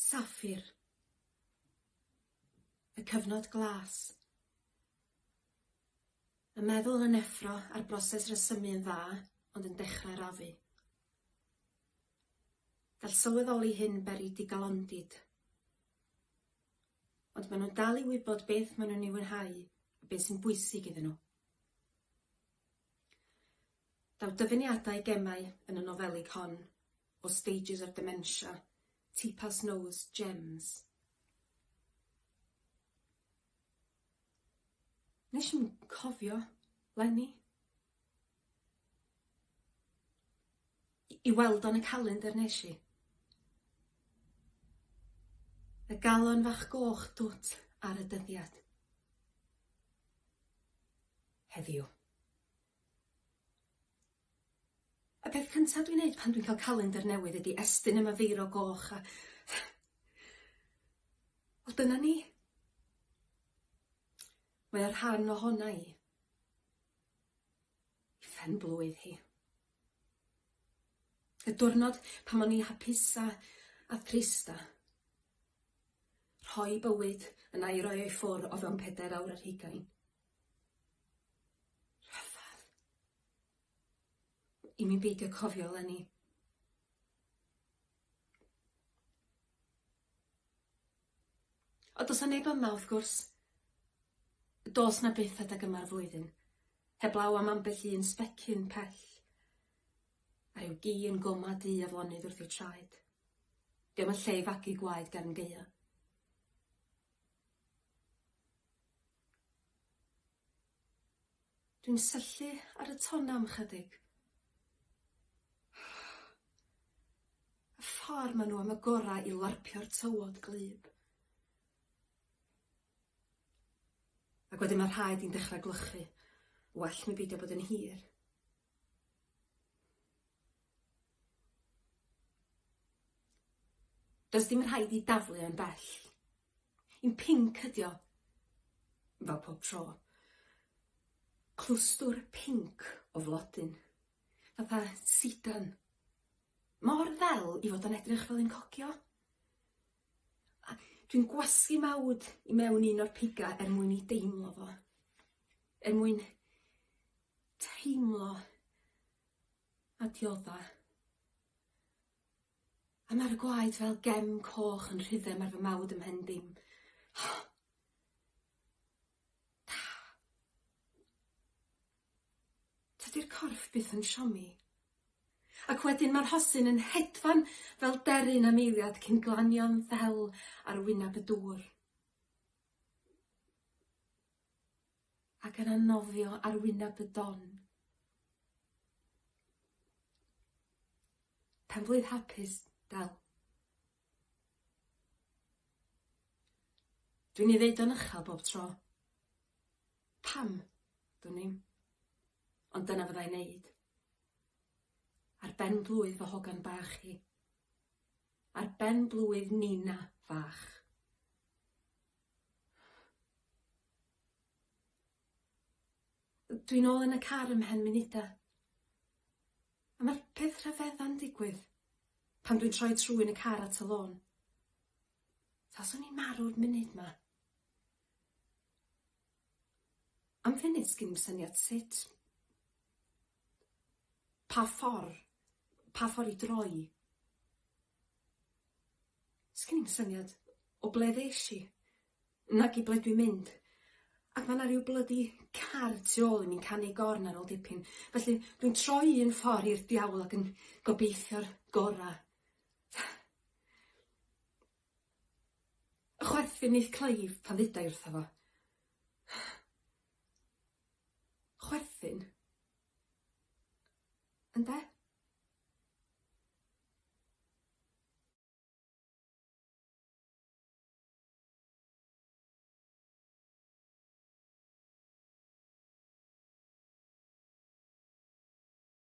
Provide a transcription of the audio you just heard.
Saffir. Y cyfnod glas. Y meddwl yn effro a'r broses resymu yn dda, ond yn dechrau arafu. Gall sylweddoli hyn beri digalondid. Ond maen nhw'n dal i wybod beth maen nhw'n ei fwynhau a beth sy'n bwysig iddyn nhw. Daw dyfyniadau gemau yn y nofelig hon o Stages of Dementia, Teapot Snow's Gems. Nes i'm cofio, 'leni. I weld o'n y calendar nes i. Y galon fach goch dwt ar y dyddiad. Heddiw. Y peth cynta dwi'n neud pan dwi'n cael calendar newydd ydi estyn y myfeiro goch a... Wel dyna ni. Mae o rhan ohona i. I phen-blwydd hi. Y diwrnod pan o'n i hapusa a thrista. Rhoi bywyd yna i roi o'i ffwr o fewn pedair awr ar hugain. Rhyfedd. I mi beidio cofio eleni. O do's 'na neb yma wrth gwrs. Do's 'na byth adeg yma'r flwyddyn. Heblaw am ambell un sbecyn pell. A rhyw gi yn goma du aflonydd wrth eu traed. Dio'm yn lle i fagu gwaed gefn gaea. Dwi'n syllu ar y tonna am chydig. Y ffordd maen nhw am y gorau i larpio'r tywod gwlyb. Ac wedyn mae rhaid i'n dechrau gwlychu. Well mi beidio bod yn hir. Does dim rhaid i daflu o'n bell. Un pinc ydi o. Fel pob tro. Clwstwr pinc o flodyn. Fatha sidan. Mor ddel i fod o'n edrych fel un cogio. A dwi'n gwasgu mawd i mewn un o'r piga er mwyn i deimlo fo. Er mwyn teimlo a diodda. A mae'r gwaed fel gem coch yn rhuddem ar fy mawd ym mhen dim. Da. Tydi'r corff byth yn siomi. Ac wedyn mae'r rhosyn yn hedfan fel deryn am eiliad cyn glanio'n ddel ar wyneb y dŵr. Ac yna nofio ar wyneb y don. Penblwydd hapus, Del. Dwi'n ei ddeud o'n uchel bob tro. Pam? Dwn i'm. Ond dyna fyddai'n neud. Ar ben blwydd fy hogan bach i. Ar ben blwydd Nina fach. Dwi'n ôl yn y car ymhen munuda. A mae'r peth rhyfedda'n digwydd pan dwi'n troi trwyn y car at y lôn. Taswn i'n marw'r munud 'ma. Am funud sgin i'm syniad sut. Pa ffor', pa ffor' i droi. Sgin i'm syniad o ble ddes i, nag i ble dwi'n mynd. Ac ma' 'na ryw blydi car tu ôl i mi'n canu gorn ar ôl dipyn, felly dwi'n troi un ffor i'r diawl ac yn gobeithio'r gora. Chwerthin neith Clive pan ddeuda i wrtho fo. Chwerthin? Ynde?